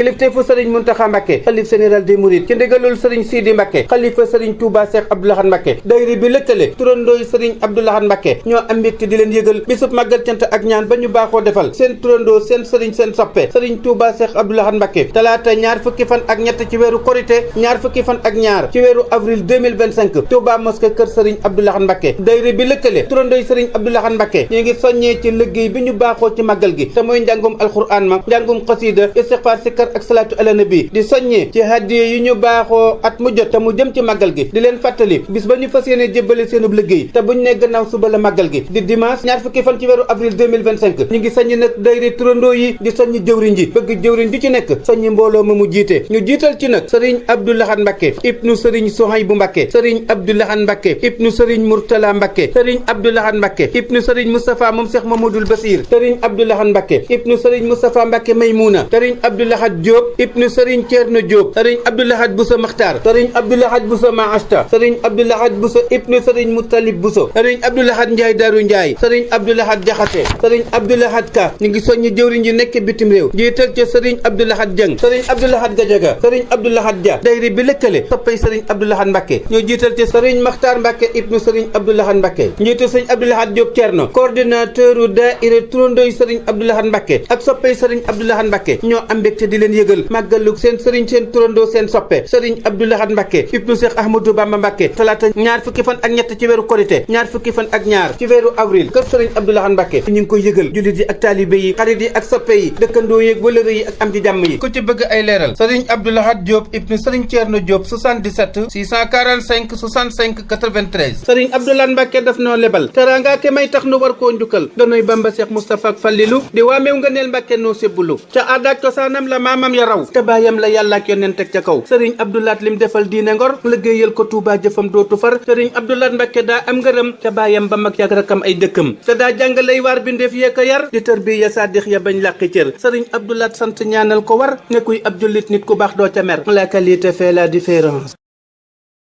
kilifteefu sëriñ Muntaxa Mbàkke xalif général des mourides ci ndigalul sëriñ Sidi Mbàkke xalifa sëriñ Touba Cheikh Abdou Lahad Mbàkke dayri bi lëkkale turandooy sëriñ Abdou Lahad Mbàkke ñoo am mbégte di leen yëgal bisub màggal cant ak ñaan ba ñu baaxoo defal seen turandoo seen sëriñ seen soppe sëriñ Touba Cheikh Abdou Lahad Mbàkke talaata ñaar fukki fan ak ñett ci weeru korité ñaar fukki fan ak ñaar ci weeru avril 2025 Touba mosquée kër sëriñ Abdou Lahad Mbàkke dayri bi lëkkale turandooy sëriñ Abdou Lahad Mbàkke ñu ngi soññee ci liggéey bi ñu baaxoo ci màggal gi te mooy njàngum alxuraan ma njàngum xasiida istixfaar sikkar ak salaatu ala nabi di soññee ci hadiye yi ñu baaxoo at mu jot te mu jëm ci màggal gi di leen fàttali bis ba ñu fas yéene jébbale seenub liggéey te buñ ne gannaaw suba la màggal gi di dimanche ñaar fukki fan ci weeru avril 2025 ñu ngi soññi nag dayri turandoo yi di soññi jëwriñ ji bëgg jëwriñ ju ci nekk soññi mbooloo ma mu jiite ñu jiital ci nag sëriñ Abdou Lahad Mbàkke ibnu sëriñ Sohaybu Mbàkke sëriñ Abdou Lahad Mbàkke ibnu sëriñ Murtala Mbàkke sëriñ Abdou Lahad Mbàkke ibnu sëriñ Moustapha moom Cheikh Mamadou Basir sëriñ Abdou Lahad Mbàkke ibnu sëriñ Moustapha Mbàkke Maymuna sëriñ Abdou Lahad Diop ibnu sëriñ Ceerno Diop sëriñ Abdou Lahad Bousso Makhtar sëriñ Abdou Lahad Bousso Maasta sëriñ Abdou Lahad Bousso ibnu sëriñ Moutalib Bousso sëriñ Abdou Lahad Ndiaye Daaru Ndiaye sëriñ Abdou Lahad Jaxate sëriñ Abdou Lahad Ka ñu ngi soññi jëwriñ ji nekk bitim réew jiital ca sëriñ Abdou Lahad Dieng sëriñ Abdou Lahad Gajaga sëriñ Abdou Lahad Dia dayri bi lëkkale soppay sëriñ Abdou Lahad Mbàkke ñoo jiital ca sëriñ Makhtar Mbàkke ibnu sëriñ Abdou Lahad Mbàkke njiitu sëriñ Abdou Lahad Diop Thierno coordinateur u daayira turandooy sëriñ Abdou Lahad Mbàkke ak soppay sëriñ Abdou Lahad Mbàkke ñoo am mbégte di leen yëgal màggalu seen sëriñ seen turandoo seen soppe sëriñ Abdou Lahad Mbàkke ibnu Cheikh Ahmadou Bamba Mbàkke talaata ñaar fukki fan ak ñett ci weeru korité ñaar fukki fan ak ñaar ci weeru avril kër sëriñ Abdou Lahad Mbàkke ñu ngi koy yëgal jullit yi ak taalibe yi xarit yi ak soppe yi dëkkandoo yi ak wëlëre yi ak am ci jàmm yi ku ci bëgg ay leeral sëriñ Abdou Lahad Diop ibnu sëriñ Thierno Diop 77 645 65 93 sëriñ Abdou Lahad Mbàkke daf noo lebal teraanga ke may tax nu war koo njukkal danoy Bamba Cheikh Moustapha ak Fallilu di waameew nga neel Mbàkke noo sébbulu ca aada ak cosaanam la maamam ya raw te baayam la yàlla ak yonent teg ca kaw sëriñ Abdou Lahad lim defal diine ngor liggéeyal ko Touba jëfam dootu far sëriñ Abdou Lahad Mbàkke daa am ngërëm ca baayam ba mag yàgg rakam ay dëkkam te daa jàngalay waar bindeef yee ko yar di tër bi ya saadix ya bañ làqi cër sëriñ Abdou Lahad sant ñaanal ko war ne kuy ab jullit nit ku baax doo ca mer la qualité fait la différence